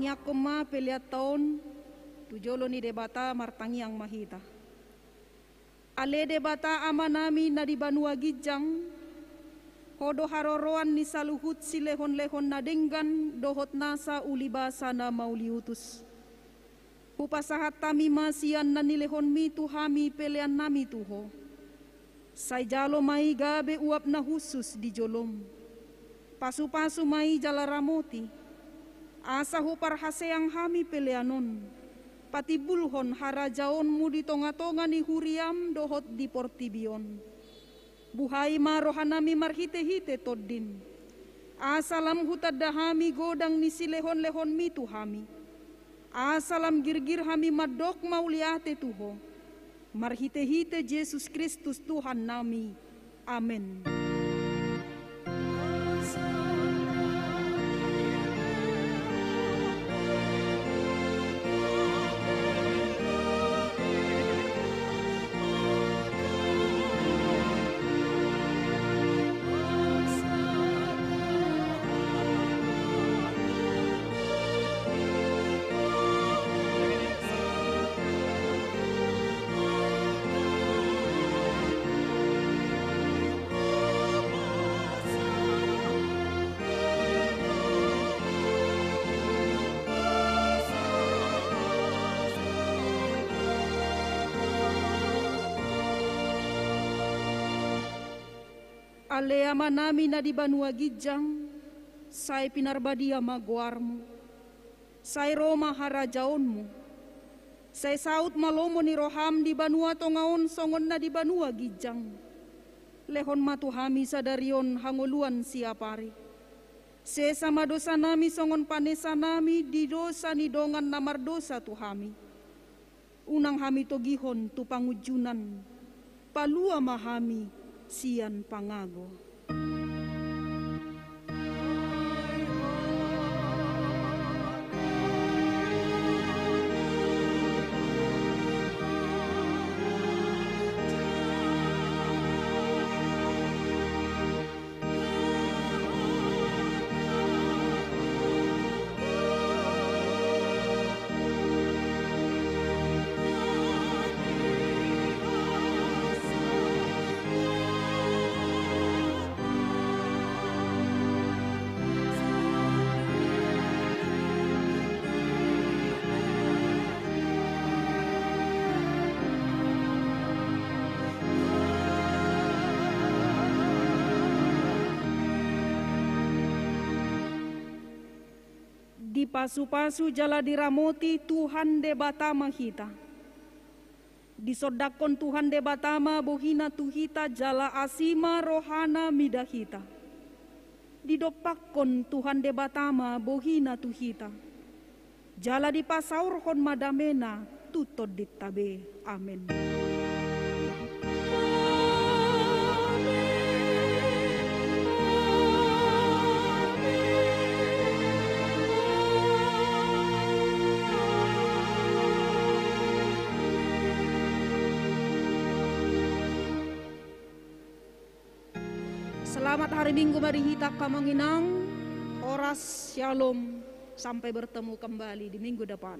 Tangiangkon ma peleanta on tu jolo ni Debata. Martangiang ma hita. Ale Debata Amanami na di banua ginjang, Ho do haroroan ni saluhut silehonlehon na denggan dohot nasa ulibasa na mauliutus. Hupasahat hami ma sian na nilehonmi tu hami peleannami tu Ho. Sai jalo ma i gabe uap na hushus di jolom. Pasupasu ma i jala ramoti, asa huparhaseang hami pelean on patimbulhon harajaonmu di tongatonga ni huriam dohot di portibi on. Buhai ma rohanami marhitehite Tondim, asa lam hutanda hami godang ni silehonlehonmi tu hami, asa lam girgir hami mandok mauliate tu Ho, marhitehite Jesus Kristus Tuhannami. Amen. Ale Amanami na di banua ginjang, sai pinarbadia ma goarmu. Sai ro ma harajaonmu. Sai saut ma lomo ni roham di banua tonga on songon na di banua ginjang. Lehon ma tu hami sadari on hangoluan siapari. Sesa ma dosanami songon panesanami di dosa ni dongan na mardosa tu hami. Unang hami togihon tu pangunjunan. Palua ma hami sian pangago. Dipasupasu jala diramoti Tuhan Debata ma hita. Disondangkon Tuhan Debata ma bohina tu hita jala asi ma rohana mida hita. Didompakkon Tuhan Debata ma bohina tu hita. Jala dipasaorhon ma damena tu tondinta be. Amen. Selamat hari Minggu ma di hita angka amang inang. Horas, syalom. Sampai bertemu kembali di minggu depan.